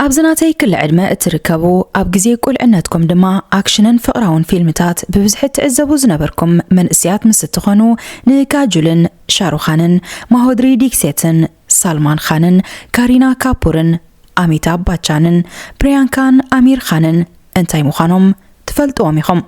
ኣብዚ ናተይ ክሊ ዕድመ እትርከቡ፣ ኣብ ግዜ ቁልዕነትኩም ድማ ኣክሽንን ፍቕራውን ፊልምታት ብብዝሒ ትዕዘቡ ዝነበርኩም መንእሰያት ምስ እትኾኑ፣ ንካጁልን ሻሩኻንን፣ ማሆድሪ ዲክሴትን ሳልማን ኻንን፣ ካሪና ካፑርን ኣሚታብ ባቻንን፣ ፕሪያንካን ኣሚር ኻንን እንታይ ምዃኖም ትፈልጥዎም ኢኹም።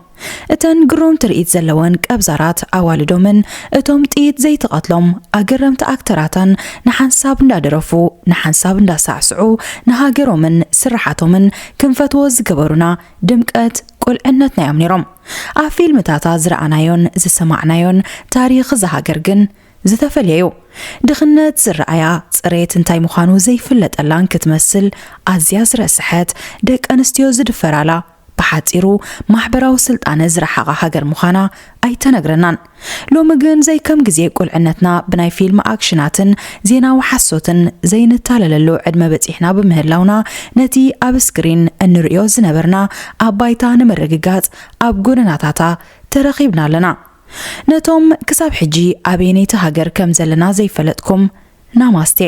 እተን ግሩም ትርኢት ዘለወን ቀብዛራት ኣዋልዶምን እቶም ጥይት ዘይትቐትሎም ኣገረምቲ ኣክተራታን ንሓንሳብ እንዳደረፉ፣ ንሓንሳብ እንዳሳዕስዑ፣ ንሃገሮምን ስርሓቶምን ክንፈትዎ ዝገበሩና ድምቀት ቁልዕነትና እዮም ነይሮም። ኣብ ፊልምታታ ዝረኣናዮን ዝሰማዕናዮን ታሪኽ እዛ ሃገር ግን ዝተፈልየ እዩ። ድኽነት ዝረኣያ፣ ጽሬት እንታይ ምዃኑ ዘይፍለጠላን ክትመስል ኣዝያ ዝረስሐት፣ ደቂ ኣንስትዮ ዝድፈራላ፣ ብሓጺሩ ማሕበራዊ ስልጣነ ዝረሓቓ ሃገር ምዃና ኣይተነግረናን። ሎሚ ግን ዘይከም ግዜ ቁልዕነትና ብናይ ፊልም ኣክሽናትን ዜናዊ ሓሶትን ዘይንታለለሉ ዕድመ በጺሕና ብምህላውና፣ ነቲ ኣብ ስክሪን እንርእዮ ዝነበርና ኣብ ባይታ ንምርግጋጽ ኣብ ጎደናታታ ተረኺብና ኣለና። ነቶም ክሳብ ሕጂ ኣበየነይቲ ሃገር ከም ዘለና ዘይፈለጥኩም፣ ናማስቴ።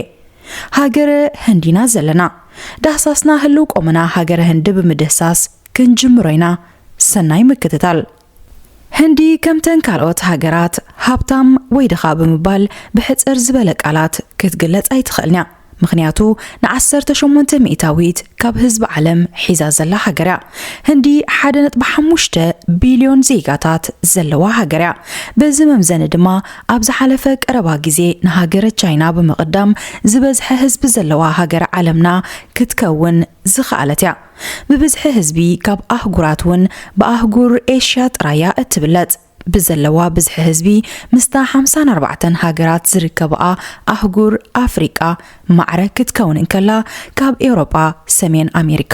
ሃገረ ህንዲና ዘለና። ዳህሳስና ህልው ቆመና ሃገረ ህንዲ ብምድህሳስ ክንጅምሮ ኢና። ሰናይ ምክትታል። ህንዲ ከምተን ካልኦት ሃገራት ሃብታም ወይ ድኻ ብምባል ብሕጽር ዝበለ ቃላት ክትግለጽ ኣይትኽእልን እያ። ምኽንያቱ ንዓሰርተ ሸሞንተ ሚእታዊት ካብ ህዝቢ ዓለም ሒዛ ዘላ ሃገር እያ። ህንዲ ሓደ ነጥቢ ሓሙሽተ ቢልዮን ዜጋታት ዘለዋ ሃገር እያ። በዚ መምዘኒ ድማ ኣብ ዝሓለፈ ቀረባ ግዜ ንሃገረ ቻይና ብምቕዳም ዝበዝሐ ህዝቢ ዘለዋ ሃገር ዓለምና ክትከውን ዝኸኣለት እያ። ብብዝሒ ህዝቢ ካብ ኣህጉራት እውን ብኣህጉር ኤሽያ ጥራይ እያ እትብለጽ። ብዘለዋ ብዝሒ ህዝቢ ምስታ ሓምሳን ኣርባዕተን ሃገራት ዝርከብኣ ኣህጉር ኣፍሪቃ ማዕረ ክትከውን እንከላ፣ ካብ ኤውሮጳ፣ ሰሜን ኣሜሪካ፣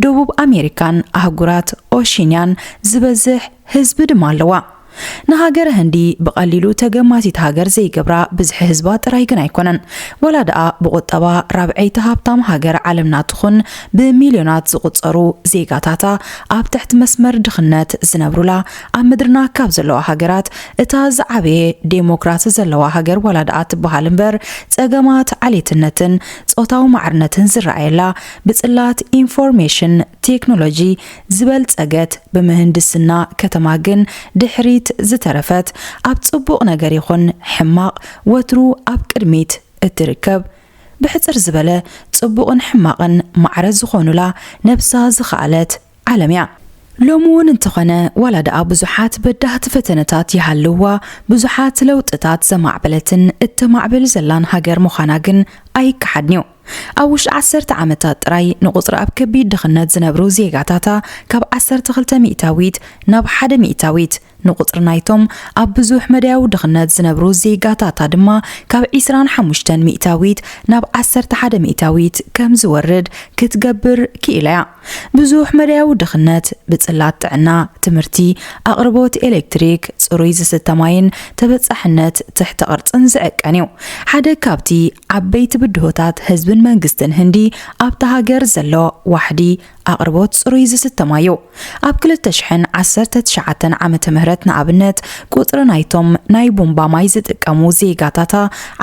ደቡብ ኣሜሪካን ኣህጉራት ኦሺንያን ዝበዝሕ ህዝቢ ድማ ኣለዋ። ንሃገረ ህንዲ ብቐሊሉ ተገማቲት ሃገር ዘይገብራ ብዝሒ ህዝባ ጥራይ ግን ኣይኮነን። ዋላ ደኣ ብቁጠባ ራብዐይቲ ሃብታም ሃገር ዓለምና ትኹን፣ ብሚልዮናት ዝቑጸሩ ዜጋታታ ኣብ ትሕቲ መስመር ድኽነት ዝነብሩላ፣ ኣብ ምድርና ካብ ዘለዋ ሃገራት እታ ዝዓበየ ዴሞክራሲ ዘለዋ ሃገር ዋላ ደኣ ትበሃል እምበር፣ ጸገማት ዓሌትነትን ጾታዊ ማዕርነትን ዝረኣየላ፣ ብጽላት ኢንፎርሜሽን ቴክኖሎጂ ዝበልጸገት፣ ብምህንድስና ከተማ ግን ድሕሪት ዝተረፈት፣ ኣብ ጽቡቕ ነገር ይኹን ሕማቕ ወትሩ ኣብ ቅድሚት እትርከብ፣ ብሕጽር ዝበለ ጽቡቕን ሕማቕን ማዕረ ዝኾኑላ ነብሳ ዝኸኣለት ዓለም እያ። ሎሚ እውን እንተኾነ፣ ዋላ ደኣ ብዙሓት በዳህቲ ፈተነታት ይሃልዋ፣ ብዙሓት ለውጥታት ዘማዕበለትን እተማዕብል ዘላን ሃገር ምዃና ግን ኣይከሓድን እዩ። ኣብ ውሽጢ ዓሰርተ ዓመታት ጥራይ ንቁጽሪ ኣብ ከቢድ ድኽነት ዝነብሩ ዜጋታታ ካብ ዓሰርተ ክልተ ሚእታዊት ናብ ሓደ ሚእታዊት፣ ንቁጽሪ ናይቶም ኣብ ብዙሕ መዳያዊ ድኽነት ዝነብሩ ዜጋታታ ድማ ካብ ዒስራን ሓሙሽተን ሚእታዊት ናብ ዓሰርተ ሓደ ሚእታዊት ከም ዝወርድ ክትገብር ክኢላ እያ። ብዙሕ መዳያዊ ድኽነት ብጽላት ጥዕና፣ ትምህርቲ፣ ኣቕርቦት ኤሌክትሪክ፣ ጽሩይ ዝስተ ማይን ተበጻሕነት ትሕተ ቅርጽን ዝዕቀን እዩ። ሓደ ካብቲ ዓበይቲ ብድሆታት ህዝብን መንግስትን ህንዲ ኣብታ ሃገር ዘሎ ዋሕዲ ኣቕርቦት ጽሩይ ዝስተ ማይ እዩ። ኣብ ክልተ ሽሕን ዓሰርተ ትሽዓተን ዓመተ ምህረት ንኣብነት፣ ቁጽሪ ናይቶም ናይ ቡምባ ማይ ዝጥቀሙ ዜጋታታ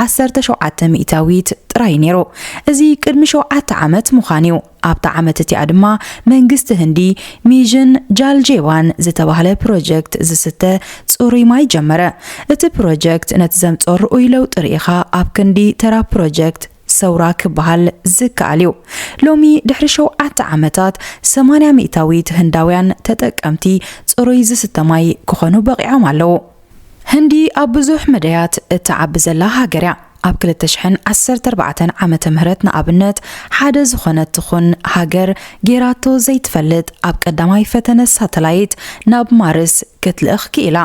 ዓሰርተ ሸውዓተ ሚእታዊት ጥራይ ነይሩ። እዚ ቅድሚ ሸውዓተ ዓመት ምዃን እዩ። ኣብታ ዓመት እቲኣ ድማ መንግስቲ ህንዲ ሚዥን ጃል ጄዋን ዝተባህለ ፕሮጀክት ዝስተ ጽሩይ ማይ ጀመረ። እቲ ፕሮጀክት ነቲ ዘምጾ ርኡይ ለውጢ ርኢኻ ኣብ ክንዲ ተራ ፕሮጀክት ሰውራ ክበሃል ዝከኣል እዩ። ሎሚ ድሕሪ ሸውዓተ ዓመታት ሰማንያ ሚእታዊት ህንዳውያን ተጠቀምቲ ጽሩይ ዝስተ ማይ ክኾኑ በቒዖም ኣለዉ። ህንዲ ኣብ ብዙሕ መዳያት እትዓቢ ዘላ ሃገር እያ። ኣብ ክልተ ሽሕን ዓሰርተ ኣርባዕተን ዓመተ ምህረት ንኣብነት፣ ሓደ ዝኾነት ትኹን ሃገር ጌራቶ ዘይትፈልጥ ኣብ ቀዳማይ ፈተነ ሳተላይት ናብ ማርስ ክትልእኽ ክኢላ።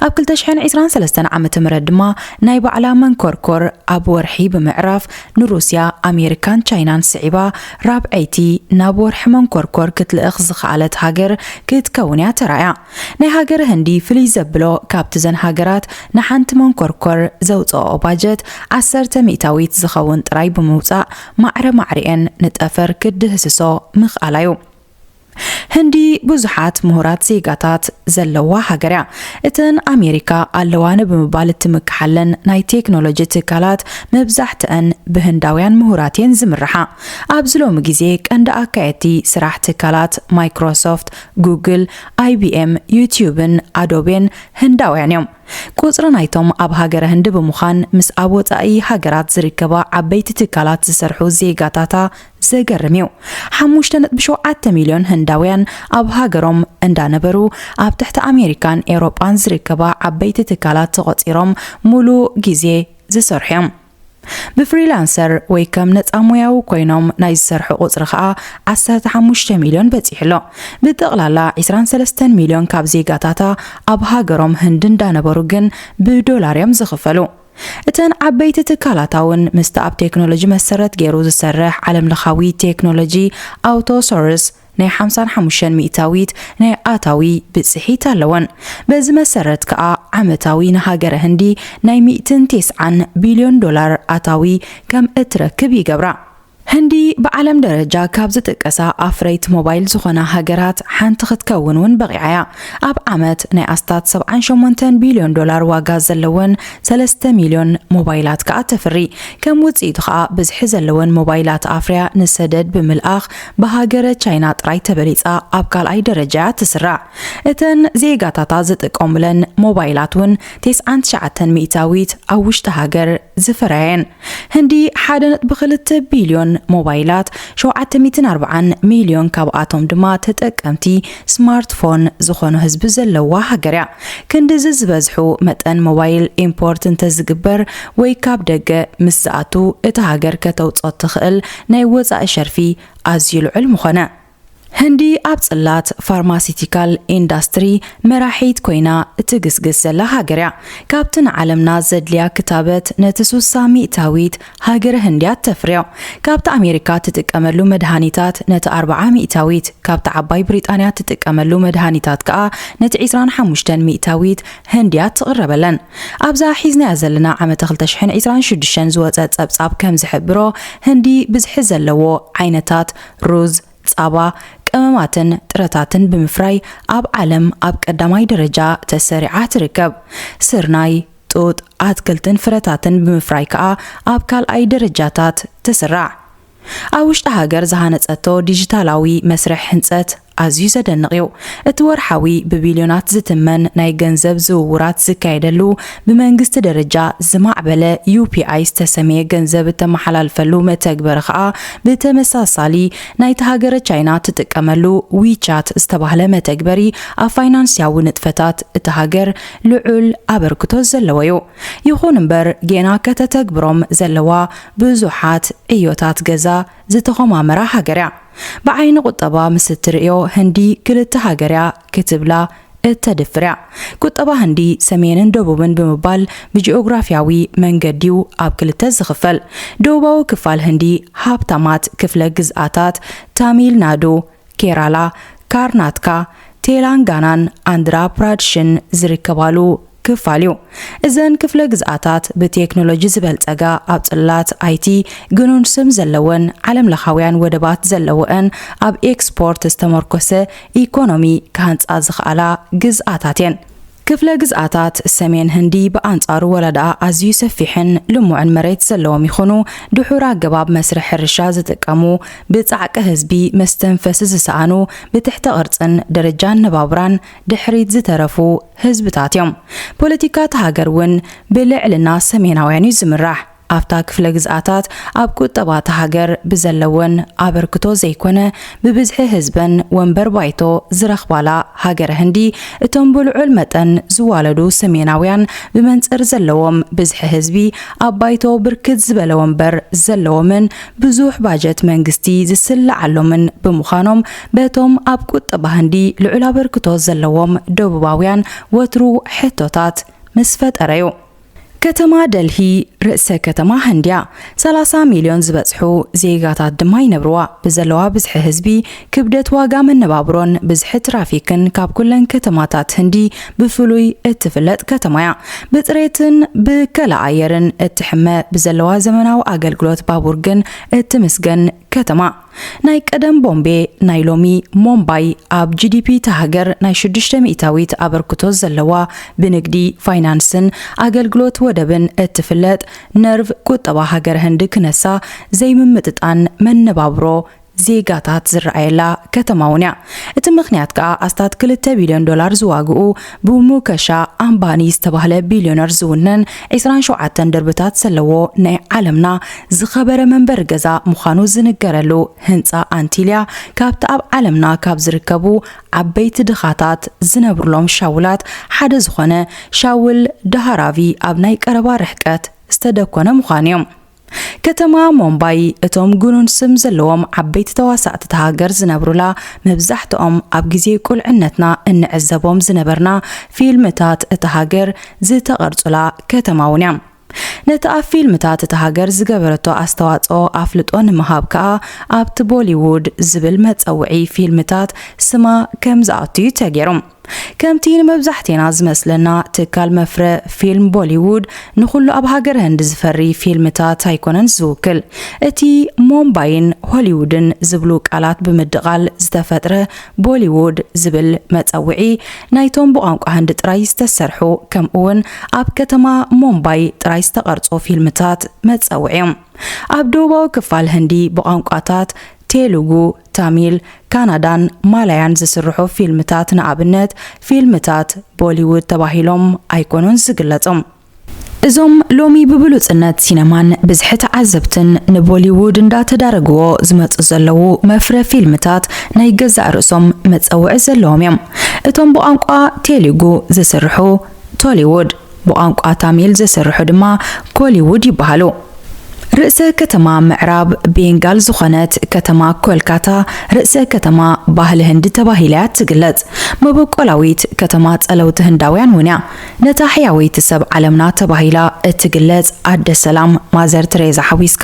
ኣብ ክልተ ሽሕን ዕስራን ሰለስተን ዓመተ ምህረት ድማ ናይ ባዕላ መንኮርኮር ኣብ ወርሒ ብምዕራፍ ንሩስያ፣ ኣሜሪካን ቻይናን ስዒባ ራብዐይቲ ናብ ወርሒ መንኮርኮር ክትልእኽ ዝኸኣለት ሃገር ክትከውን እያ ተራእያ። ናይ ሃገረ ህንዲ ፍልይ ዘብሎ፣ ካብቲ ዘን ሃገራት ንሓንቲ መንኮርኮር ዘውፅኦ ባጀት ዓሰርተ ሚእታዊት ዝኸውን ጥራይ ብምውፃእ፣ ማዕረ ማዕሪኤን ንጠፈር ክድህስሶ ምኽኣላ እዩ። ህንዲ ብዙሓት ምሁራት ዜጋታት ዘለዋ ሃገር እያ። እተን ኣሜሪካ ኣለዋኒ ብምባል እትምክሓለን ናይ ቴክኖሎጂ ትካላት መብዛሕትአን ብህንዳውያን ምሁራት እየን ዝምርሓ። ኣብዚ ሎሚ ግዜ ቀንዲ ኣካየድቲ ስራሕ ትካላት ማይክሮሶፍት፣ ጉግል፣ ኣይቢኤም፣ ዩትዩብን ኣዶቤን ህንዳውያን እዮም። ቁጽሪ ናይቶም ኣብ ሃገረ ህንዲ ብምዃን ምስ ኣብ ወጻኢ ሃገራት ዝርከባ ዓበይቲ ትካላት ዝሰርሑ ዜጋታታ ዘገርም እዩ። ሓሙሽተ ነጥቢ ሸውዓተ ሚልዮን ህንዳውያን ኣብ ሃገሮም እንዳነበሩ ኣብ ትሕቲ ኣሜሪካን ኤውሮጳን ዝርከባ ዓበይቲ ትካላት ተቖጺሮም ሙሉእ ግዜ ዝሰርሑ እዮም። ብፍሪላንሰር ወይ ከም ነጻ ሞያዊ ኮይኖም ናይ ዝሰርሑ ቁጽሪ ከኣ ዓሰርተ ሓሙሽተ ሚልዮን በጺሑ ኣሎ። ብጠቕላላ ዕስራን ሰለስተን ሚልዮን ካብ ዜጋታታ ኣብ ሃገሮም ህንዲ እንዳነበሩ ግን ብዶላር እዮም ዝኽፈሉ። እተን ዓበይቲ ትካላታ እውን ምስቲ ኣብ ቴክኖሎጂ መሰረት ገይሩ ዝሰርሕ ዓለምለኻዊ ቴክኖሎጂ ኣውቶሶርስ ናይ ሓምሳን ሓሙሽተን ሚእታዊት ናይ ኣታዊ ብጽሒት ኣለወን። በዚ መሰረት ከኣ ዓመታዊ ንሃገረ ህንዲ ናይ ሚእትን ቴስዓን ቢልዮን ዶላር ኣታዊ ከም እትረክብ ይገብራ። ህንዲ ብዓለም ደረጃ ካብ ዝጥቀሳ ኣፍረይት ሞባይል ዝኾና ሃገራት ሓንቲ ክትከውን እውን በቒዓ እያ። ኣብ ዓመት ናይ ኣስታት ሰብዓን ሸሞንተን ቢልዮን ዶላር ዋጋ ዘለወን ሰለስተ ሚልዮን ሞባይላት ከኣ ተፍሪ። ከም ውጽኢቱ ከኣ ብዝሒ ዘለወን ሞባይላት ኣፍርያ ንሰደድ ብምልኣኽ ብሃገረ ቻይና ጥራይ ተበሊጻ ኣብ ካልኣይ ደረጃ እያ ትስራዕ። እተን ዜጋታታ ዝጥቀሙለን ሞባይላት እውን ቴስዓን ትሽዓተን ሚእታዊት ኣብ ውሽጢ ሃገር ዝፈረያ እየን። ህንዲ ሓደ ነጥቢ ክልተ ቢልዮን ሞባይላት፣ ሸውዓተ ሚእትን ኣርባዓን ሚልዮን ካብኣቶም ድማ ተጠቀምቲ ስማርትፎን ዝኾኑ ህዝቢ ዘለዋ ሃገር እያ። ክንድዚ ዝበዝሑ መጠን ሞባይል ኢምፖርት እንተዝግበር ወይ ካብ ደገ ምስ ዝኣቱ እታ ሃገር ከተውፅኦ እትኽእል ናይ ወፃኢ ሸርፊ ኣዝዩ ልዑል ምኾነ። ህንዲ ኣብ ጽላት ፋርማሲቲካል ኢንዳስትሪ መራሒት ኮይና እትግስግስ ዘላ ሃገር እያ። ካብቲ ንዓለምና ዘድልያ ክታበት ነቲ ሱሳ ሚእታዊት ሃገረ ህንዲ እያ እተፍርዮ። ካብቲ ኣሜሪካ ትጥቀመሉ መድሃኒታት ነቲ ኣርብዓ ሚእታዊት፣ ካብቲ ዓባይ ብሪጣንያ ትጥቀመሉ መድሃኒታት ከኣ ነቲ ዕስራን ሓሙሽተን ሚእታዊት ህንዲ እያ ትቕረበለን። ኣብዛ ሒዝናያ ዘለና ዓመተ ክልተ ሽሕን ዕስራን ሽዱሽተን ዝወጸ ጸብጻብ ከም ዝሕብሮ፣ ህንዲ ብዝሒ ዘለዎ ዓይነታት ሩዝ፣ ጻባ፣ ቀመማትን ጥረታትን ብምፍራይ ኣብ ዓለም ኣብ ቀዳማይ ደረጃ ተሰሪዓ ትርከብ። ስርናይ፣ ጡጥ፣ ኣትክልትን ፍረታትን ብምፍራይ ከኣ ኣብ ካልኣይ ደረጃታት ትስራዕ። ኣብ ውሽጢ ሃገር ዝሃነጸቶ ዲጂታላዊ መስርሕ ህንጸት ኣዝዩ ዘደንቕ እዩ። እቲ ወርሓዊ ብቢልዮናት ዝትመን ናይ ገንዘብ ዝውውራት ዝካየደሉ፣ ብመንግስቲ ደረጃ ዝማዕበለ ዩ ፒ ኣይ ዝተሰምየ ገንዘብ እተመሓላልፈሉ መተግበሪ ከኣ ብተመሳሳሊ ናይቲ ሃገረ ቻይና ትጥቀመሉ ዊቻት ዝተባህለ መተግበሪ ኣብ ፋይናንስያዊ ንጥፈታት እታ ሃገር ልዑል ኣበርክቶ ዘለዎ እዩ። ይኹን እምበር ጌና ከተተግብሮም ዘለዋ ብዙሓት ዕዮታት ገዛ ዝተኾማመራ ሃገር እያ። ብዓይኒ ቁጠባ ምስ እትርእዮ ህንዲ ክልተ ሃገር እያ ክትብላ እተድፍር እያ። ቁጠባ ህንዲ ሰሜንን ደቡብን ብምባል ብጂኦግራፊያዊ መንገዲዩ ኣብ ክልተ ዝኽፈል። ደቡባዊ ክፋል ህንዲ ሃብታማት ክፍለ ግዝኣታት ታሚል ናዱ፣ ኬራላ፣ ካርናትካ፣ ቴላንጋናን ኣንድራ ፕራድሽን ዝርከባሉ ክፋል እዩ። እዘን ክፍለ ግዝኣታት ብቴክኖሎጂ ዝበልጸጋ፣ ኣብ ጽላት ኣይ ቲ ግኑን ስም ዘለወን፣ ዓለምለኻውያን ወደባት ዘለወአን፣ ኣብ ኤክስፖርት ዝተመርኮሰ ኢኮኖሚ ክሃንጻ ዝኸኣላ ግዝኣታት እየን። ክፍለ ግዝኣታት ሰሜን ህንዲ ብኣንጻሩ ወላ ደኣ ኣዝዩ ሰፊሕን ልሙዕን መሬት ዘለዎም ይኹኑ፣ ድሑር ኣገባብ መስርሕ ሕርሻ ዝጥቀሙ፣ ብጻዕቂ ህዝቢ መስተንፈሲ ዝሰኣኑ፣ ብትሕተ ቅርጽን ደረጃ ኣነባብራን ድሕሪት ዝተረፉ ህዝብታት እዮም። ፖለቲካ እታ ሃገር እውን ብልዕልና ሰሜናውያን እዩ ዝምራሕ። ኣብታ ክፍለ ግዝኣታት ኣብ ቁጠባ እታ ሃገር ብዘለወን ኣበርክቶ ዘይኮነ፣ ብብዝሒ ህዝበን ወንበር ባይቶ ዝረኽባላ ሃገረ ህንዲ፣ እቶም ብልዑል መጠን ዝዋለዱ ሰሜናውያን ብመንጽር ዘለዎም ብዝሒ ህዝቢ፣ ኣብ ባይቶ ብርክት ዝበለ ወንበር ዘለዎምን ብዙሕ ባጀት መንግስቲ ዝስልዓሎምን ብምዃኖም፣ በቶም ኣብ ቁጠባ ህንዲ ልዑል ኣበርክቶ ዘለዎም ደቡባውያን ወትሩ ሕቶታት ምስ ፈጠረ እዩ። ከተማ ደልሂ ርእሰ ከተማ ህንድያ፣ ሰላሳ ሚልዮን ዝበጽሑ ዜጋታት ድማ ይነብርዋ። ብዘለዋ ብዝሒ ህዝቢ፣ ክብደት ዋጋ መነባብሮን ብዝሒ ትራፊክን ካብ ኩለን ከተማታት ህንዲ ብፍሉይ እትፍለጥ ከተማ እያ። ብጽሬትን ብከላ ኣየርን እትሕመ፣ ብዘለዋ ዘመናዊ ኣገልግሎት ባቡር ግን እትምስገን ከተማ። ናይ ቀደም ቦምቤ፣ ናይ ሎሚ ሞምባይ፣ ኣብ ጂ ዲ ፒ እታ ሃገር ናይ ሽዱሽተ ሚእታዊት ኣበርክቶ ዘለዋ፣ ብንግዲ፣ ፋይናንስን ኣገልግሎት ወደብን እትፍለጥ ነርቭ ቁጠባ ሃገር ህንዲ ክነሳ ዘይምምጥጣን መነባብሮ ዜጋታት ዝረኣየላ ከተማ እውን እያ። እቲ ምኽንያት ከኣ ኣስታት ክልተ ቢልዮን ዶላር ዝዋግኡ ብሙከሻ ኣምባኒ ዝተባህለ ቢልዮነር ዝውነን ዕስራን ሸውዓተን ደርብታት ዘለዎ ናይ ዓለምና ዝኸበረ መንበሪ ገዛ ምዃኑ ዝንገረሉ ህንጻ ኣንቲልያ ካብቲ ኣብ ዓለምና ካብ ዝርከቡ ዓበይቲ ድኻታት ዝነብሩሎም ሻውላት ሓደ ዝኾነ ሻውል ዳሃራቪ ኣብ ናይ ቀረባ ርሕቀት ዝተደኮነ ምዃኑ እዩ። ከተማ ሞምባይ እቶም ግኑን ስም ዘለዎም ዓበይቲ ተዋሳእቲ እታ ሃገር ዝነብሩላ፣ መብዛሕትኦም ኣብ ግዜ ቁልዕነትና እንዕዘቦም ዝነበርና ፊልምታት እታ ሃገር ዝተቐርጹላ ከተማ እውን እያ። ነቲ ኣብ ፊልምታት እታ ሃገር ዝገበረቶ ኣስተዋጽኦ ኣፍልጦ ንምሃብ ከኣ ኣብቲ ቦሊውድ ዝብል መጸውዒ ፊልምታት ስማ ከም ዝኣቱ እዩ ተገይሩ። ከምቲ ንመብዛሕቴና ዝመስለና ትካል መፍረ ፊልም ቦሊውድ ንኹሉ ኣብ ሃገር ህንድ ዝፈሪ ፊልምታት ኣይኮነን ዝውክል። እቲ ሞምባይን ሆሊውድን ዝብሉ ቃላት ብምድቓል ዝተፈጥረ ቦሊውድ ዝብል መጸውዒ ናይቶም ብቋንቋ ህንዲ ጥራይ ዝተሰርሑ ከምኡውን ኣብ ከተማ ሞምባይ ጥራይ ዝተቐርጹ ፊልምታት መጸውዒ እዮም። ኣብ ደቡባዊ ክፋል ህንዲ ብቋንቋታት ቴሉጉ፣ ታሚል፣ ካናዳን ማላያን ዝስርሑ ፊልምታት ንኣብነት ፊልምታት ቦሊውድ ተባሂሎም ኣይኮኑን ዝግለጹ። እዞም ሎሚ ብብሉጽነት ሲነማን ብዝሒ ተዓዘብትን ንቦሊውድ እንዳተዳረግዎ ዝመጹ ዘለዉ መፍረ ፊልምታት ናይ ገዛእ ርእሶም መጸውዒ ዘለዎም እዮም። እቶም ብቋንቋ ቴሉጉ ዝስርሑ ቶሊውድ፣ ብቋንቋ ታሚል ዝስርሑ ድማ ኮሊውድ ይበሃሉ። ርእሰ ከተማ ምዕራብ ቤንጋል ዝኾነት ከተማ ኮልካታ ርእሰ ከተማ ባህሊ ህንዲ ተባሂላ እያ ትግለጽ። መበቆላዊት ከተማ ጸለውቲ ህንዳውያን እውን እያ። ነታ ሕያወይቲ ሰብ ዓለምና ተባሂላ እትግለጽ ኣደ ሰላም ማዘር ትሬዛ ሓዊስካ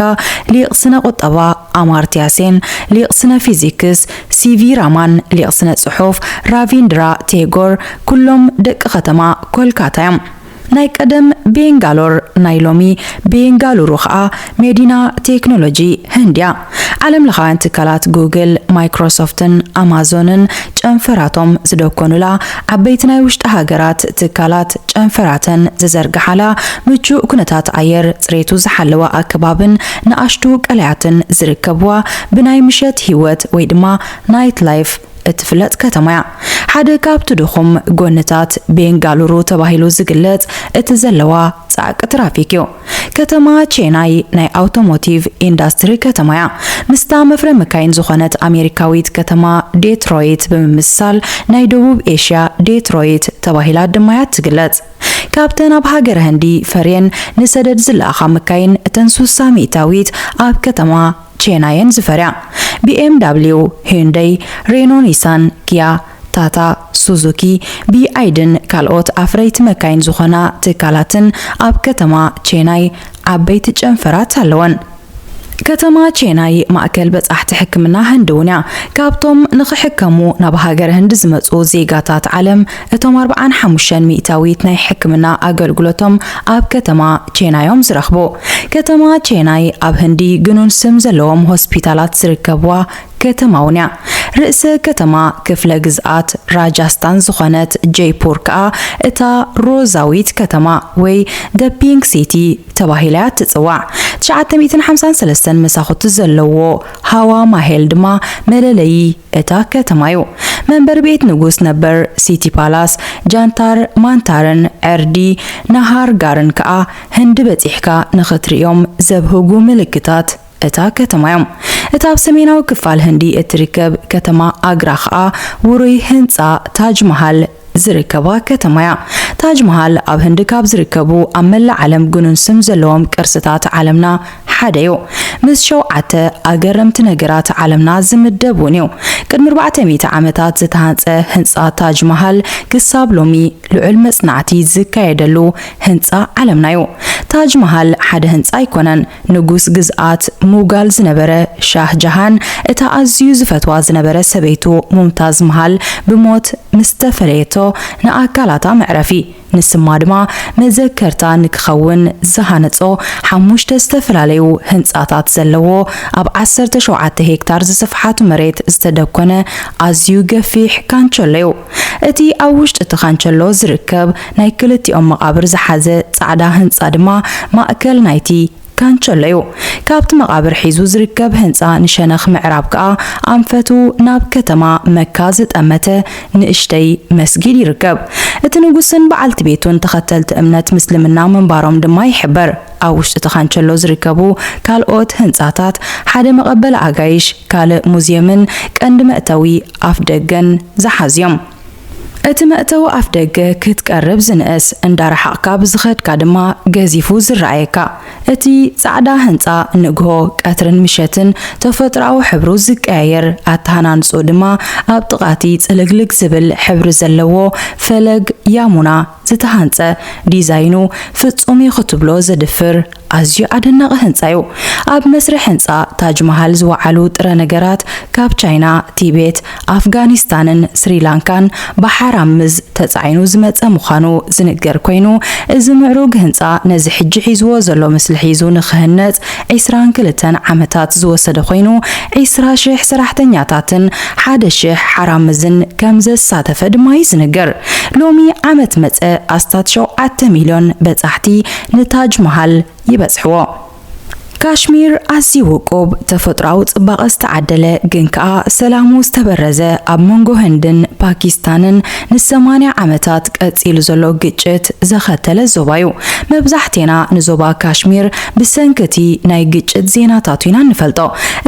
ሊቕ ስነ ቁጠባ ኣማርትያ ሴን፣ ሊቕ ስነ ፊዚክስ ሲቪ ራማን ሊቕ ስነ ጽሑፍ ራቪንድራ ቴጎር ኩሎም ደቂ ከተማ ኮልካታ እዮም። ናይ ቀደም ቤንጋሎር፣ ናይ ሎሚ ቤንጋሉሩ ኸኣ መዲና ቴክኖሎጂ ህንድ እያ። ዓለም ለኻውያን ትካላት ጉግል፣ ማይክሮሶፍትን ኣማዞንን ጨንፈራቶም ዝደኮኑላ፣ ዓበይቲ ናይ ውሽጢ ሃገራት ትካላት ጨንፈራተን ዝዘርግሓላ፣ ምቹእ ኩነታት ኣየር፣ ጽሬቱ ዝሓለወ ኣከባብን ንኣሽቱ ቀላያትን ዝርከብዋ፣ ብናይ ምሸት ህይወት ወይ ድማ ናይት ላይፍ እትፍለጥ ከተማ እያ። ሓደ ካብቲ ድኹም ጎንታት ቤንጋሉሩ ተባሂሉ ዝግለጽ እቲ ዘለዋ ጻዕቂ ትራፊክ እዩ። ከተማ ቼናይ ናይ ኣውቶሞቲቭ ኢንዳስትሪ ከተማ እያ። ምስታ መፍረ መካይን ዝኾነት ኣሜሪካዊት ከተማ ዴትሮይት ብምምስሳል ናይ ደቡብ ኤሽያ ዴትሮይት ተባሂላ ድማ እያ ትግለጽ። ካብተን ኣብ ሃገረ ህንዲ ፈርየን ንሰደድ ዝለኣኻ መካይን እተን ሱሳ ሚእታዊት ኣብ ከተማ ቼናየን ዝፈርያ። ቢ ኤም ዳብሊው፣ ሂዩንደይ፣ ሬኖ፣ ኒሳን፣ ኪያ፣ ታታ፣ ሱዙኪ፣ ቢ ኣይ ዲን ካልኦት ኣፍረይቲ መካይን ዝኾና ትካላትን ኣብ ከተማ ቼናይ ዓበይቲ ጨንፈራት ኣለወን። ከተማ ቼናይ ማእከል በጻሕቲ ሕክምና ህንዲ እውን እያ። ካብቶም ንኽሕከሙ ናብ ሃገረ ህንዲ ዝመጹ ዜጋታት ዓለም፣ እቶም ኣርብዓን ሓሙሽተን ሚእታዊት ናይ ሕክምና ኣገልግሎቶም ኣብ ከተማ ቼናይ እዮም ዝረኽቡ። ከተማ ቼናይ ኣብ ህንዲ ግኑን ስም ዘለዎም ሆስፒታላት ዝርከብዋ ከተማ እውን እያ። ርእሰ ከተማ ክፍለ ግዝኣት ራጃስታን ዝኾነት ጀይፑር ከኣ እታ ሮዛዊት ከተማ ወይ The Pink City ተባሂላ እያ ትጽዋዕ። ትሽዓተ ሚእትን ሓምሳን ሰለስተን መሳኹቲ ዘለዎ ሃዋ ማሄል ድማ መለለዪ እታ ከተማ እዩ። መንበሪ ቤት ንጉስ ነበር፣ ሲቲ ፓላስ፣ ጃንታር ማንታርን ዕርዲ ናሃርጋርን ከኣ ህንዲ በጺሕካ ንኽትርእዮም ዘብህጉ ምልክታት እታ ከተማ እዮም። እታ ኣብ ሰሜናዊ ክፋል ህንዲ እትርከብ ከተማ ኣግራ ኸኣ ውሩይ ህንጻ ታጅ መሃል ዝርከባ ከተማ እያ። ታጅ መሃል ኣብ ህንዲ ካብ ዝርከቡ ኣብ መላእ ዓለም ግኑን ስም ዘለዎም ቅርስታት ዓለምና ሓደ እዩ። ምስ ሸውዓተ ኣገረምቲ ነገራት ዓለምና ዝምደብ እውን እዩ። ቅድሚ ኣርባዕተ ሚእቲ ዓመታት ዝተሃንጸ ህንጻ ታጅ መሃል ክሳብ ሎሚ ልዑል መጽናዕቲ ዝካየደሉ ህንጻ ዓለምና እዩ። ታጅ መሃል ሓደ ህንጻ ኣይኮነን። ንጉስ ግዝኣት ሙጋል ዝነበረ ሻህ ጃሃን፣ እታ ኣዝዩ ዝፈትዋ ዝነበረ ሰበይቱ ሙምታዝ መሃል ብሞት ምስ ተፈለየቶ፣ ንኣካላታ መዕረፊ ንስማ ድማ መዘከርታ ንክኸውን ዝሃነጾ ሓሙሽተ ዝተፈላለዩ ህንጻታት ዘለዎ ኣብ ዓሰርተ ሸውዓተ ሄክታር ዝስፍሓቱ መሬት ዝተደኮነ ኣዝዩ ገፊሕ ካንቸሎ እዩ። እቲ ኣብ ውሽጢ እቲ ካንቸሎ ዝርከብ ናይ ክልቲኦም መቓብር ዝሓዘ ጻዕዳ ህንጻ ድማ ማእከል ናይቲ ካንቸሎ እዩ። ካብቲ መቓብር ሒዙ ዝርከብ ህንጻ ንሸነኽ ምዕራብ ከኣ ኣንፈቱ ናብ ከተማ መካ ዝጠመተ ንእሽተይ መስጊድ ይርከብ። እቲ ንጉስን በዓልቲ ቤቱን ተኸተልቲ እምነት ምስልምና ምንባሮም ድማ ይሕበር። ኣብ ውሽጢ እቲ ካንቸሎ ዝርከቡ ካልኦት ህንጻታት፣ ሓደ መቐበሊ ኣጋይሽ፣ ካልእ ሙዝየምን ቀንዲ መእተዊ ኣፍደገን ዝሓዙ እዮም። እቲ መእተዊ ኣፍደገ ክትቀርብ ዝንእስ፣ እንዳረሓቕካ ብዝኸድካ ድማ ገዚፉ ዝረኣየካ። እቲ ጻዕዳ ህንጻ ንግሆ፣ ቀትርን ምሸትን ተፈጥሮኣዊ ሕብሩ ዝቀያየር ኣተሃናንጽኡ ድማ ኣብ ጥቓቲ ጽልግልግ ዝብል ሕብሪ ዘለዎ ፈለግ ያሙና ዝተሃንጸ ዲዛይኑ ፍጹም እዩ ክትብሎ ዘድፍር ኣዝዩ ኣደናቒ ህንጻ እዩ። ኣብ መስርሕ ህንጻ ታጅ መሃል ዝወዓሉ ጥረ ነገራት ካብ ቻይና፣ ቲቤት፣ ኣፍጋኒስታንን ስሪላንካን ብሓራምዝ ተጻዒኑ ዝመጸ ምዃኑ ዝንገር ኮይኑ፣ እዚ ምዕሩግ ህንጻ ነዚ ሕጂ ሒዝዎ ዘሎ ምስሊ ሒዙ ንክህነጽ ዒስራን ክልተን ዓመታት ዝወሰደ ኮይኑ፣ ዒስራ ሽሕ ሰራሕተኛታትን ሓደ ሽሕ ሓራምዝን ከም ዘሳተፈ ድማ እዩ ዝንገር። ሎሚ ዓመት መጸ ኣስታት ሸውዓተ ሚልዮን በጻሕቲ ንታጅ መሃል ይበጽሕዎ። ካሽሚር ኣዝዩ ውቁብ ተፈጥሮኣዊ ጽባቐ ዝተዓደለ ግን ከኣ ሰላሙ ዝተበረዘ ኣብ መንጎ ህንድን ፓኪስታንን ንሰማንያ ዓመታት ቀጺሉ ዘሎ ግጭት ዘኸተለ ዞባ እዩ። መብዛሕቴና ንዞባ ካሽሚር ብሰንኪ እቲ ናይ ግጭት ዜናታቱ ኢና እንፈልጦ።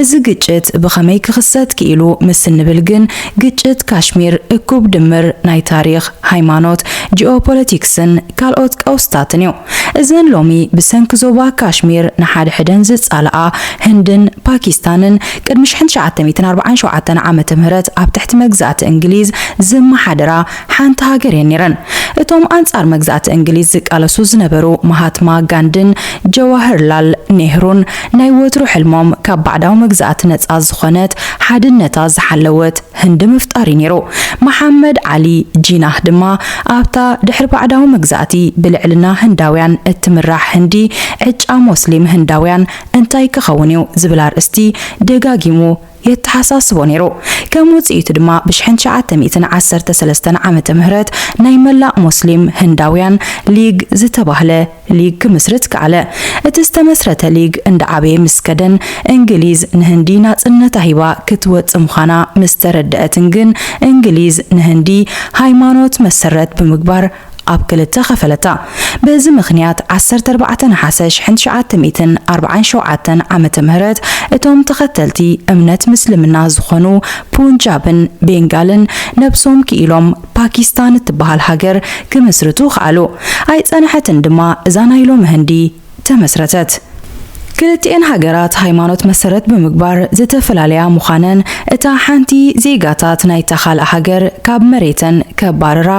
እዚ ግጭት ብኸመይ ክኽሰት ክኢሉ ምስ እንብል ግን ግጭት ካሽሚር እኩብ ድምር ናይ ታሪኽ፣ ሃይማኖት፣ ጂኦፖለቲክስን ካልኦት ቀውስታትን እዩ። እዘን ሎሚ ብሰንኪ ዞባ ካሽሚር ንሓድሕደን ዝጻልኣ ህንድን ፓኪስታንን ቅድሚ ሽሕን ትሽዓተ ሚእትን ኣርባዓን ሸውዓተን ዓመተ ምህረት ኣብ ትሕቲ መግዛእቲ እንግሊዝ ዝመሓደራ ሓንቲ ሃገር እየን ነይረን። እቶም ኣንጻር መግዛእቲ እንግሊዝ ዝቃለሱ ዝነበሩ ማሃትማ ጋንድን ጀዋህርላል ኔህሩን ናይ ወትሩ ሕልሞም ካብ ባዕዳዊ መግዛእቲ ነጻ ዝኾነት ሓድነታ ዝሓለወት ህንዲ ምፍጣር እዩ ነይሩ። መሓመድ ዓሊ ጂናህ ድማ ኣብታ ድሕሪ ባዕዳዊ መግዛእቲ ብልዕልና ህንዳውያን እትምራሕ ህንዲ ዕጫ ሞስሊም ህንዳውያን እንታይ ክኸውን እዩ ዝብል ኣርእስቲ ደጋጊሙ የተሓሳስቦ ነይሩ። ከም ውጽኢቱ ድማ ብሽሕን ትሽዓተ ሚእትን ዓሰርተ ሰለስተን ዓመተ ምህረት ናይ መላእ ሞስሊም ህንዳውያን ሊግ ዝተባህለ ሊግ ክምስርት ከኣለ። እቲ ዝተመስረተ ሊግ እንዳዓበየ ምስ ከደን፣ እንግሊዝ ንህንዲ ናጽነታ ሂባ ክትወጽእ ምዃና ምስ ተረድአትን ግን፣ እንግሊዝ ንህንዲ ሃይማኖት መሰረት ብምግባር ኣብ ክልተ ከፈለታ። በዚ ምኽንያት፣ ዓሰርተ ኣርባዕተ ነሓሰ ሽሕን ትሽዓተ ሚእትን ኣርባዓን ሸውዓተን ዓመተ ምህረት እቶም ተኸተልቲ እምነት ምስልምና ዝኾኑ ፑንጃብን ቤንጋልን ነብሶም ክኢሎም ፓኪስታን እትበሃል ሃገር ክምስርቱ ከኣሉ። ኣይጸንሐትን ድማ እዛ ናይ ሎሚ ህንዲ ተመስረተት። ክልቲኤን ሃገራት ሃይማኖት መሰረት ብምግባር ዝተፈላለያ ምዃነን፣ እታ ሓንቲ ዜጋታት ናይታ ካልእ ሃገር ካብ መሬተን ከባርራ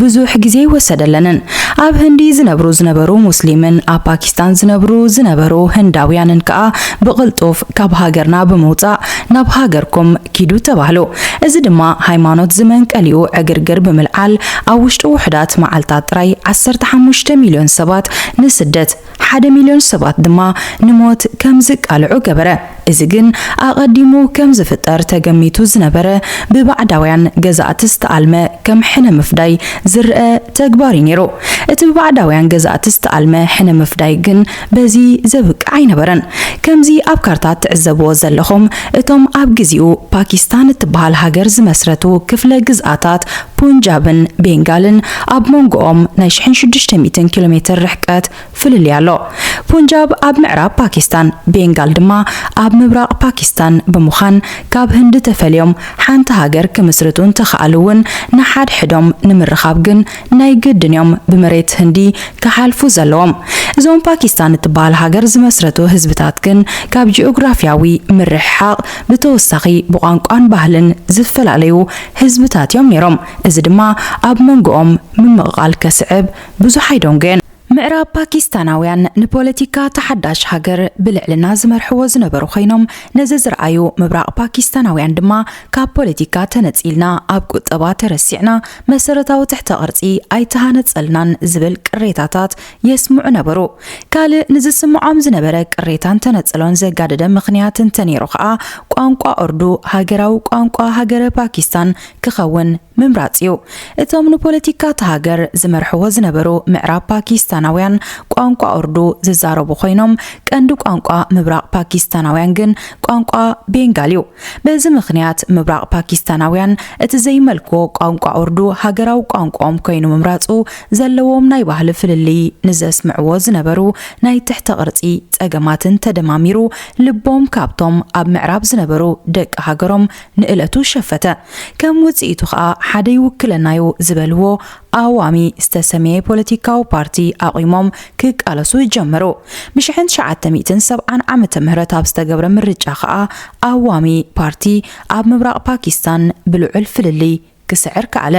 ብዙሕ ግዜ ኣይወሰደለንን። ኣብ ህንዲ ዝነብሩ ዝነበሩ ሙስሊምን ኣብ ፓኪስታን ዝነብሩ ዝነበሩ ህንዳውያንን ከኣ ብቕልጡፍ ካብ ሃገርና ብምውጻእ ናብ ሃገርኩም ኪዱ ተባህሉ። እዚ ድማ ሃይማኖት ዝመንቀሊኡ ዕግርግር ብምልዓል ኣብ ውሽጢ ውሑዳት መዓልታት ጥራይ ዓሰርተ ሓሙሽተ ሚልዮን ሰባት ንስደት ሓደ ሚልዮን ሰባት ድማ ንሞት ከም ዝቃልዑ ገበረ። እዚ ግን ኣቐዲሙ ከም ዝፍጠር ተገሚቱ ዝነበረ ብባዕዳውያን ገዛእቲ ዝተኣልመ ከም ሕነ ምፍዳይ ዝረኣ ተግባር እዩ ነይሩ። እቲ ብባዕዳውያን ገዛእቲ ዝተኣልመ ሕነ ምፍዳይ ግን በዚ ዘብቅዕ ኣይነበረን። ከምዚ ኣብ ካርታ እትዕዘብዎ ዘለኹም እቶም ኣብ ግዜኡ ፓኪስታን እትበሃል ሃገር ዝመስረቱ ክፍለ ግዝኣታት ፑንጃብን ቤንጋልን ኣብ መንጎኦም ናይ ሽሕን ሽዱሽተ ሚእትን ኪሎ ሜትር ርሕቀት ፍልልይ ኣሎ። ፑንጃብ ኣብ ምዕራብ ፓኪስታን፣ ቤንጋል ድማ ኣብ ምብራቕ ፓኪስታን ብምዃን ካብ ህንዲ ተፈልዮም ሓንቲ ሃገር ክምስርቱ እንተኸኣሉ እውን ንሓድሕዶም ንምርኻብ ግን ናይ ግድን እዮም ብመሬት ህንዲ ክሓልፉ ዘለዎም። እዞም ፓኪስታን እትበሃል ሃገር ዝመስረቱ ህዝብታት ግን ካብ ጂኦግራፊያዊ ምርሕሓቕ ብተወሳኺ ብቋንቋን ባህልን ዝፈላለዩ ህዝብታት እዮም ነይሮም። እዚ ድማ ኣብ መንጎኦም ምምቕቓል ከስዕብ ብዙሕ ኣይደንጎየን። ምዕራብ ፓኪስታናውያን ንፖለቲካ ተሓዳሽ ሃገር ብልዕልና ዝመርሕዎ ዝነበሩ ኮይኖም፣ ነዚ ዝረኣዩ ምብራቕ ፓኪስታናውያን ድማ፣ ካብ ፖለቲካ ተነጺልና ኣብ ቁጠባ ተረሲዕና፣ መሰረታዊ ትሕተ ቅርጺ ኣይተሃነጸልናን ዝብል ቅሬታታት የስምዑ ነበሩ። ካልእ ንዝስምዖም ዝነበረ ቅሬታን ተነጽሎን ዘጋደደ ምኽንያት እንተነይሩ ከኣ፣ ቋንቋ ኡርዱ ሃገራዊ ቋንቋ ሃገረ ፓኪስታን ክኸውን ምምራጽ እዩ። እቶም ንፖለቲካ እታ ሃገር ዝመርሕዎ ዝነበሩ ምዕራብ ፓኪስታናውያን ቋንቋ ኡርዱ ዝዛረቡ ኮይኖም፣ ቀንዲ ቋንቋ ምብራቕ ፓኪስታናውያን ግን ቋንቋ ቤንጋል እዩ። በዚ ምኽንያት ምብራቕ ፓኪስታናውያን እቲ ዘይመልክዎ ቋንቋ ኡርዱ ሃገራዊ ቋንቋኦም ኮይኑ ምምራጹ ዘለዎም ናይ ባህሊ ፍልልይ ንዘስምዕዎ ዝነበሩ ናይ ትሕተ ቅርጺ ጸገማትን ተደማሚሩ ልቦም ካብቶም ኣብ ምዕራብ ዝነበሩ ደቂ ሃገሮም ንእለቱ ሸፈተ። ከም ውጽኢቱ ኸኣ ሓደ ይውክለናዩ ዝበልዎ ኣዋሚ ዝተሰምየ ፖለቲካዊ ፓርቲ ኣቑሞም ክቃለሱ ጀመሩ። ብሽሕን ትሽዓተ ሚእትን ሰብዓን ዓመተ ምህረት ኣብ ዝተገብረ ምርጫ ኸኣ ኣዋሚ ፓርቲ ኣብ ምብራቕ ፓኪስታን ብልዑል ፍልልይ ክስዕር ከኣለ።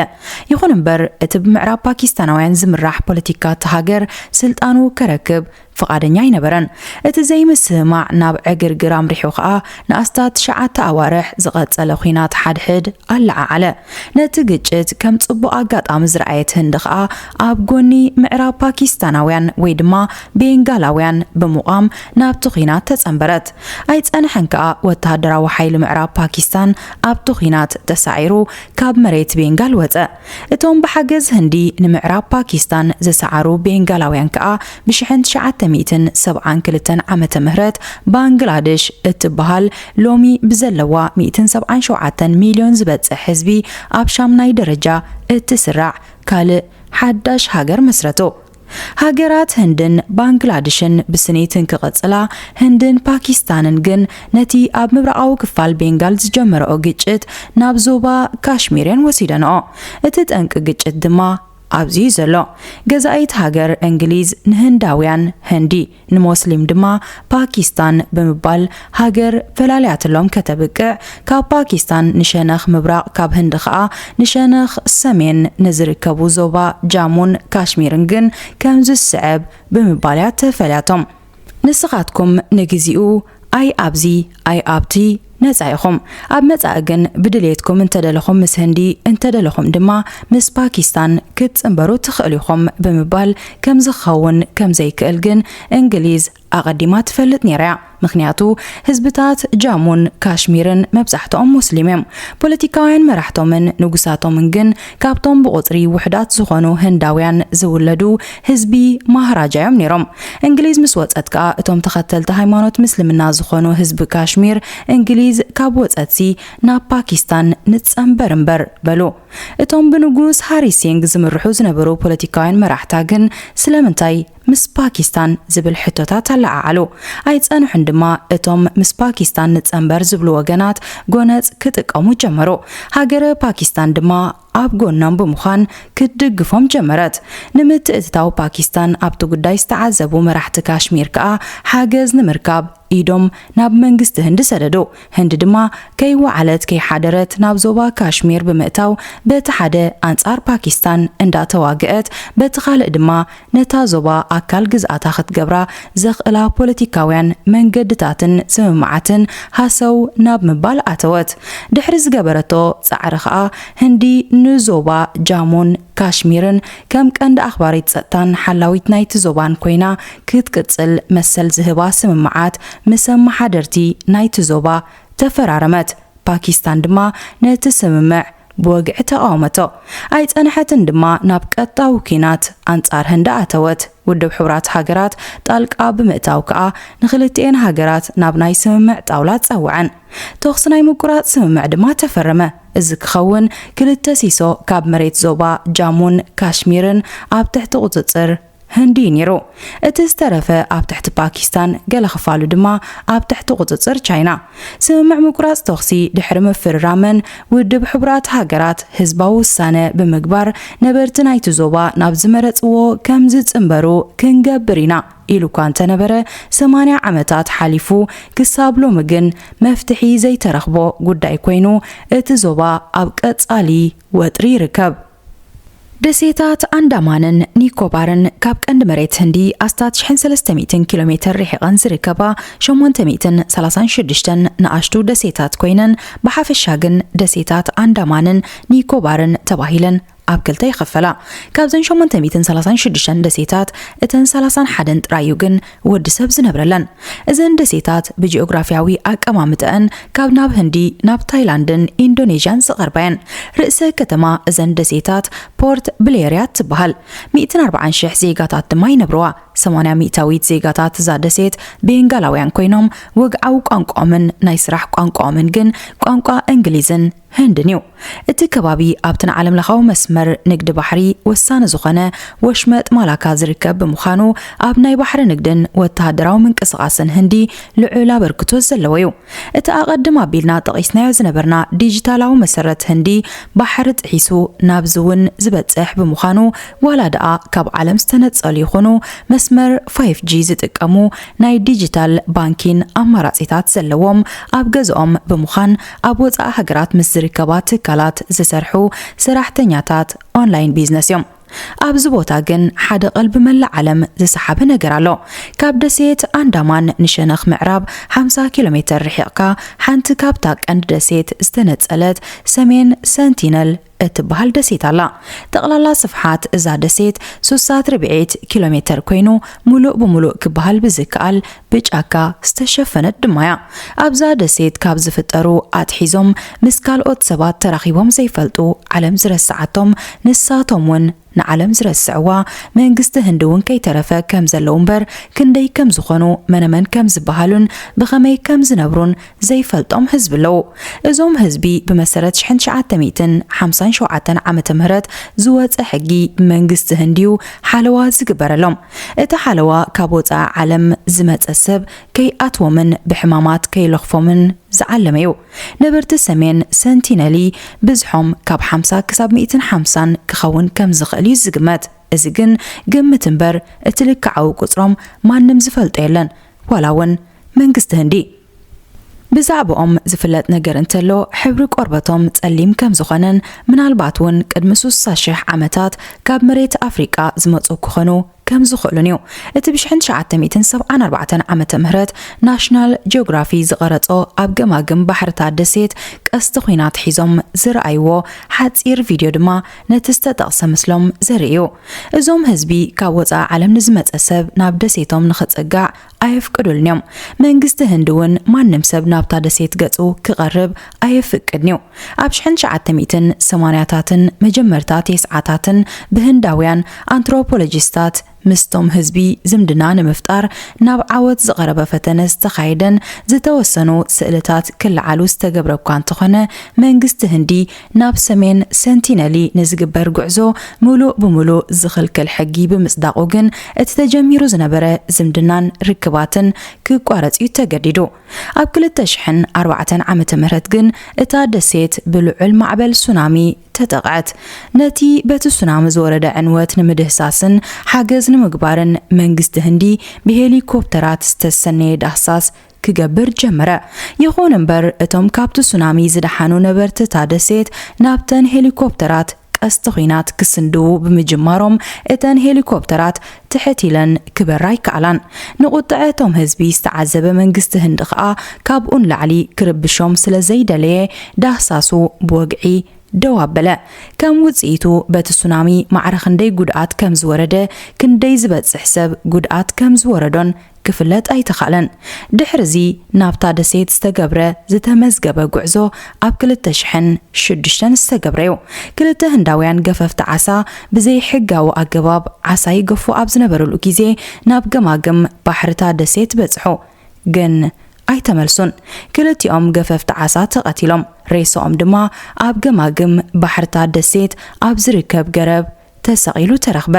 ይኹን እምበር፣ እቲ ብምዕራብ ፓኪስታናውያን ዝምራሕ ፖለቲካ እታ ሃገር ስልጣኑ ከረክብ ፍቓደኛ ኣይነበረን። እቲ ዘይምስምማዕ ናብ ዕግርግር ኣምሪሑ ኸኣ ንኣስታት ትሽዓተ ኣዋርሕ ዝቐጸለ ኲናት ሓድሕድ ኣለዓዓለ። ነቲ ግጭት ከም ጽቡቕ ኣጋጣሚ ዝረኣየት ህንዲ ኸኣ ኣብ ጎኒ ምዕራብ ፓኪስታናውያን ወይ ድማ ቤንጋላውያን ብምቋም ናብቲ ኲናት ተጸንበረት። ኣይጸንሐን ከኣ ወተሃደራዊ ሓይሊ ምዕራብ ፓኪስታን ኣብቲ ኲናት ተሳዒሩ ካብ መሬት ቤንጋል ወጸ። እቶም ብሓገዝ ህንዲ ንምዕራብ ፓኪስታን ዝሰዓሩ ቤንጋላውያን ከኣ ብሽሕን ትሽዓተ ሚእትን ሰብዓን ክልተን ዓመተ ምህረት ባንግላደሽ እትበሃል ሎሚ ብዘለዋ ሚእትን ሰብዓን ሸውዓተን ሚልዮን ዝበጽሕ ህዝቢ ኣብ ሻምናይ ደረጃ እትስራዕ ካልእ ሓዳሽ ሃገር መስረቱ። ሃገራት ህንድን ባንግላድሽን ብስኒት እንክቕጽላ፣ ህንድን ፓኪስታንን ግን ነቲ ኣብ ምብራቓዊ ክፋል ቤንጋል ዝጀመረኦ ግጭት ናብ ዞባ ካሽሚር እየን ወሲደንኦ። እቲ ጠንቂ ግጭት ድማ ኣብዚ እዩ ዘሎ። ገዛኢት ሃገር እንግሊዝ ንህንዳውያን ህንዲ፣ ንሞስሊም ድማ ፓኪስታን ብምባል ሃገር ፈላልያትሎም ከተብቅዕ፣ ካብ ፓኪስታን ንሸነኽ ምብራቕ፣ ካብ ህንዲ ኸኣ ንሸነኽ ሰሜን ንዝርከቡ ዞባ ጃሙን ካሽሚርን ግን ከምዚ ዝስዕብ ብምባል እያ ተፈልያቶም። ንስኻትኩም ንግዚኡ ኣይ ኣብዚ ኣይ ኣብቲ ነጻ ኢኹም። ኣብ መጻኢ ግን ብድልየትኩም እንተደለኹም ምስ ህንዲ፣ እንተደለኹም ድማ ምስ ፓኪስታን ክትጽንበሩ ትኽእሉ ኢኹም ብምባል ከምዚ ክኸውን ከምዘይክእል ግን እንግሊዝ ኣቐዲማ ትፈልጥ ነይራ እያ። ምኽንያቱ ህዝብታት ጃሙን ካሽሚርን መብዛሕትኦም ሙስሊም እዮም። ፖለቲካውያን መራሕቶምን ንጉሳቶምን ግን ካብቶም ብቑጽሪ ውሑዳት ዝኾኑ ህንዳውያን ዝውለዱ ህዝቢ ማሃራጃ እዮም ነይሮም። እንግሊዝ ምስ ወጸት ከኣ እቶም ተኸተልቲ ሃይማኖት ምስልምና ዝኾኑ ህዝቢ ካሽሚር እንግሊዝ ካብ ወጸትሲ ናብ ፓኪስታን ንጸንበር እምበር በሉ። እቶም ብንጉስ ሃሪ ሲንግ ዝምርሑ ዝነበሩ ፖለቲካውያን መራሕታ ግን ስለምንታይ ምስ ፓኪስታን ዝብል ሕቶታት ኣለዓዓሉ። ኣይጸንሑን ድማ እቶም ምስ ፓኪስታን ንጸንበር ዝብሉ ወገናት ጎነጽ ክጥቀሙ ጀመሩ። ሃገረ ፓኪስታን ድማ ኣብ ጎኖም ብምዃን ክትድግፎም ጀመረት። ንምትእትታው ፓኪስታን ኣብቲ ጉዳይ ዝተዓዘቡ መራሕቲ ካሽሚር ከኣ ሓገዝ ንምርካብ ኢዶም ናብ መንግስቲ ህንዲ ሰደዱ። ህንዲ ድማ ከይወዓለት ከይሓደረት ናብ ዞባ ካሽሚር ብምእታው በቲ ሓደ ኣንጻር ፓኪስታን እንዳተዋግአት በቲ ካልእ ድማ ነታ ዞባ ኣካል ግዝኣታ ክትገብራ ዘኽእላ ፖለቲካውያን መንገድታትን ስምምዓትን ሃሰው ናብ ምባል ኣተወት። ድሕሪ ዝገበረቶ ጻዕሪ ኸኣ ህንዲ ንዞባ ጃሙን ካሽሚርን ከም ቀንዲ ኣኽባሪት ጸጥታን ሓላዊት ናይቲ ዞባን ኮይና ክትቅጽል መሰል ዝህባ ስምምዓት ምስ ኣመሓደርቲ ናይቲ ዞባ ተፈራረመት። ፓኪስታን ድማ ነቲ ስምምዕ ብወግዒ ተቓወመቶ። ኣይጸንሐትን ድማ ናብ ቀጥታዊ ኲናት ኣንጻር ህንዲ ኣተወት። ውድብ ሕቡራት ሃገራት ጣልቃ ብምእታው ከኣ ንኽልቲኤን ሃገራት ናብ ናይ ስምምዕ ጣውላ ጸውዐን። ተኹሲ ናይ ምቁራጽ ስምምዕ ድማ ተፈረመ። እዚ ክኸውን ክልተ ሲሶ ካብ መሬት ዞባ ጃሙን ካሽሚርን ኣብ ትሕቲ ቁጽጽር ህንዲ ነይሩ። እቲ ዝተረፈ ኣብ ትሕቲ ፓኪስታን፣ ገለ ክፋሉ ድማ ኣብ ትሕቲ ቁጽጽር ቻይና። ስምምዕ ምቁራጽ ተኹሲ ድሕሪ ምፍርራመን፣ ውድብ ሕቡራት ሃገራት ህዝባዊ ውሳነ ብምግባር፣ ነበርቲ ናይቲ ዞባ ናብ ዝመረጽዎ ከም ዝጽንበሩ ክንገብር ኢና ኢሉ እኳ እንተነበረ፣ ሰማንያ ዓመታት ሓሊፉ ክሳብ ሎሚ ግን መፍትሒ ዘይተረኽቦ ጉዳይ ኮይኑ፣ እቲ ዞባ ኣብ ቀጻሊ ወጥሪ ይርከብ። ደሴታት ኣንዳማንን ኒኮባርን ካብ ቀንዲ መሬት ህንዲ ኣስታት ሽሕን ሰለስተ ሚእትን ኪሎ ሜተር ርሒቐን ዝርከባ ሸሞንተ ሚእትን ሰላሳን ሽዱሽተን ንኣሽቱ ደሴታት ኮይነን፣ ብሓፈሻ ግን ደሴታት ኣንዳማንን ኒኮባርን ተባሂለን ኣብ ክልተ ይኸፈላ። ካብዘን ሸሞንተ ሚእትን ሰላሳን ሽዱሽተን ደሴታት፣ እተን ሰላሳን ሓደን ጥራይ እዩ ግን ወዲ ሰብ ዝነብረለን። እዘን ደሴታት ብጂኦግራፊያዊ ኣቀማምጠአን ካብ ናብ ህንዲ፣ ናብ ታይላንድን ኢንዶኔዥያን ዝቐርባ እየን። ርእሰ ከተማ እዘን ደሴታት ፖርት ብሌር እያ ትበሃል። ሚእትን ኣርባዓን ሽሕ ዜጋታት ድማ ይነብርዋ። ሰማንያ ሚእታዊት ዜጋታት እዛ ደሴት ቤንጋላውያን ኮይኖም፣ ወግዓዊ ቋንቋኦምን ናይ ስራሕ ቋንቋኦምን ግን ቋንቋ እንግሊዝን ህንድን እዩ። እቲ ከባቢ ኣብቲ ንዓለምለኻዊ መስመር ንግዲ ባሕሪ ወሳኒ ዝኾነ ወሽመጥ ማላካ ዝርከብ ብምዃኑ፣ ኣብ ናይ ባሕሪ ንግድን ወተሃደራዊ ምንቅስቓስን ህንዲ ልዑል ኣበርክቶ ዘለዎ እዩ። እቲ ኣቐድም ኣቢልና ጠቒስናዮ ዝነበርና ዲጂታላዊ መሰረት ህንዲ፣ ባሕሪ ጥሒሱ ናብዚ እውን ዝበጽሕ ብምዃኑ፣ ዋላ ደኣ ካብ ዓለም ዝተነጸሉ ይኹኑ፣ መስመር ፋይፍ ጂ ዝጥቀሙ ናይ ዲጂታል ባንኪን ኣማራጺታት ዘለዎም፣ ኣብ ገዝኦም ብምዃን ኣብ ወጻኢ ሃገራት ምስ ዝርከባ ትካላት ዝሰርሑ ሰራሕተኛታት ኦንላይን ቢዝነስ እዮም። ኣብዚ ቦታ ግን ሓደ ቀልቢ መላእ ዓለም ዝሰሓበ ነገር ኣሎ። ካብ ደሴት ኣንዳማን ንሸነኽ ምዕራብ ሓምሳ ኪሎ ሜተር ርሒቕካ፣ ሓንቲ ካብታ ቀንዲ ደሴት ዝተነጸለት ሰሜን ሰንቲነል እትበሃል ደሴት ኣላ። ጠቕላላ ስፍሓት እዛ ደሴት ሱሳት ርብዒት ኪሎ ሜተር ኮይኑ፣ ሙሉእ ብሙሉእ ክበሃል ብዝከኣል ብጫካ ዝተሸፈነት ድማ እያ። ኣብዛ ደሴት ካብ ዝፍጠሩ ኣትሒዞም ምስ ካልኦት ሰባት ተራኺቦም ዘይፈልጡ፣ ዓለም ዝረስዓቶም፣ ንሳቶም እውን ንዓለም ዝረስዕዋ፣ መንግስቲ ህንዲ እውን ከይተረፈ ከም ዘለዉ እምበር፣ ክንደይ ከም ዝኾኑ፣ መነመን ከም ዝበሃሉን ብኸመይ ከም ዝነብሩን ዘይፈልጦም ህዝቢ ኣለዉ። እዞም ህዝቢ ብመሰረት ሽሕን ትሽዓተ ሚእትን ሓምሳን ሸውዓተን ዓመተ ምህረት ዝወጸ ሕጊ ብመንግስቲ ህንዲ እዩ ሓለዋ ዝግበረሎም። እቲ ሓለዋ ካብ ወጻኢ ዓለም ዝመጸ ሰብ ከይኣትዎምን ብሕማማት ከይለኽፎምን ዝዓለመ እዩ። ነበርቲ ሰሜን ሰንቲነሊ ብዝሖም ካብ ሓምሳ ክሳብ ሚእትን ሓምሳን ክኸውን ከም ዝኽእል እዩ ዝግመት። እዚ ግን ግምት እምበር፣ እቲ ልክዓዊ ቁጽሮም ማንም ዝፈልጦ የለን፣ ዋላ እውን መንግስቲ ህንዲ። ብዛዕባኦም ዝፍለጥ ነገር እንተሎ፣ ሕብሪ ቆርበቶም ጸሊም ከም ዝኾነን፣ ምናልባት እውን ቅድሚ ሱሳ ሽሕ ዓመታት ካብ መሬት ኣፍሪቃ ዝመጹ ክኾኑ ከም ዝኽእሉን እዩ። እቲ ብሽሕን ትሽዓተ ሚእትን ሰብዓን ኣርባዕተን ዓመተ ምህረት ናሽናል ጂኦግራፊ ዝቐረጾ፣ ኣብ ገማግም ባሕርታት ደሴት ቀስቲ ኲናት ሒዞም ዝረኣይዎ ሓጺር ቪድዮ ድማ ነቲ ዝተጠቕሰ ምስሎም ዘርኢ እዩ። እዞም ህዝቢ ካብ ወጻኢ ዓለም ንዝመጸ ሰብ ናብ ደሴቶም ንኽጽጋዕ ኣየፍቅዱልን እዮም። መንግስቲ ህንዲ እውን ማንም ሰብ ናብታ ደሴት ገጹ ክቐርብ ኣየፍቅድን እዩ። ኣብ ሽሕን ትሽዓተ ሚእትን ሰማንያታትን መጀመርታ ተስዓታትን ብህንዳውያን ኣንትሮፖሎጂስታት ምስቶም ህዝቢ ዝምድና ንምፍጣር ናብ ዓወት ዝቐረበ ፈተነ ዝተኻየደን ዝተወሰኑ ስእልታት ክለዓሉ ዝተገብረ እኳ እንተኾነ፣ መንግስቲ ህንዲ ናብ ሰሜን ሰንቲነሊ ንዝግበር ጉዕዞ ምሉእ ብምሉእ ዝኽልክል ሕጊ ብምጽዳቑ ግን፣ እቲ ተጀሚሩ ዝነበረ ዝምድናን ርክባትን ክቋረጽ እዩ ተገዲዱ። ኣብ ክልተ ሽሕን ኣርባዕተን ዓመተ ምህረት ግን፣ እታ ደሴት ብልዑል ማዕበል ሱናሚ ተጠቕዐት። ነቲ በቲ ሱናሚ ዝወረደ ዕንወት ንምድህሳስን ሓገዝ ንምግባርን፣ መንግስቲ ህንዲ ብሄሊኮፕተራት ዝተሰነየ ዳህሳስ ክገብር ጀመረ። ይኹን እምበር፣ እቶም ካብቲ ሱናሚ ዝደሓኑ ነበርቲ እታ ደሴት ናብተን ሄሊኮፕተራት ቀስቲ ኲናት ክስንድዉ ብምጅማሮም፣ እተን ሄሊኮፕተራት ትሕት ኢለን ክበራ ኣይከኣላን። ንቑጥዐ እቶም ህዝቢ ዝተዓዘበ መንግስቲ ህንዲ ከኣ፣ ካብኡ ንላዕሊ ክርብሾም ስለ ዘይደለየ፣ ዳህሳሱ ብወግዒ ደው ኣበለ። ከም ውጽኢቱ፣ በቲ ሱናሚ ማዕረ ክንደይ ጉድኣት ከም ዝወረደ፣ ክንደይ ዝበጽሕ ሰብ ጉድኣት ከም ዝወረዶን ክፍለጥ ኣይተኻእለን። ድሕርዚ ናብታ ደሴት ዝተገብረ ዝተመዝገበ ጉዕዞ ኣብ ክልተ ሽሕን ሽዱሽተን ዝተገብረ እዩ። ክልተ ህንዳውያን ገፈፍቲ ዓሳ ብዘይሕጋዊ ኣገባብ ዓሳ ይገፉ ኣብ ዝነበሩሉ ግዜ ናብ ገማግም ባሕርታ ደሴት በጽሑ፣ ግን ኣይተመልሱን። ክልቲኦም ገፈፍቲ ዓሳ ተቐቲሎም፣ ሬሳኦም ድማ ኣብ ገማግም ባሕርታ ደሴት ኣብ ዝርከብ ገረብ ተሰቒሉ ተረኽበ።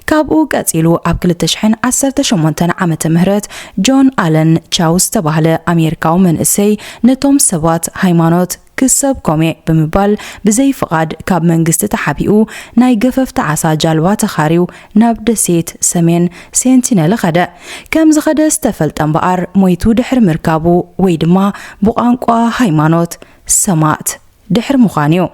ካብኡ ቀጺሉ ኣብ ክልተ ሽሕን ዓሰርተ ሸሞንተን ዓመተ ምህረት ጆን ኣለን ቻው ዝተባህለ ኣሜሪካዊ መንእሰይ ነቶም ሰባት ሃይማኖት ክሰብኮም እየ ብምባል ብዘይፍቓድ ካብ መንግስቲ ተሓቢኡ ናይ ገፈፍቲ ዓሳ ጃልባ ተኻርዩ ናብ ደሴት ሰሜን ሴንቲነል ኸደ። ከም ዝኸደ ዝተፈልጠ እምበኣር ሞይቱ ድሕሪ ምርካቡ ወይ ድማ ብቋንቋ ሃይማኖት ሰማእት ድሕሪ ምዃኑ እዩ።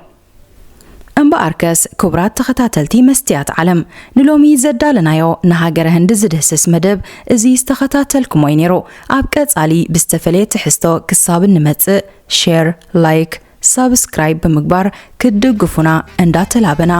እምበኣርከስ ክቡራት ተኸታተልቲ መስትያት ዓለም፣ ንሎሚ ዘዳለናዮ ንሃገረ ህንዲ ዝድህስስ መደብ እዚ ዝተኸታተልኩሞ እዩ ነይሩ። ኣብ ቀጻሊ ብዝተፈለየ ትሕዝቶ ክሳብ እንመጽእ፣ ሼር፣ ላይክ፣ ሳብስክራይብ ብምግባር ክትድግፉና እንዳተላበና፣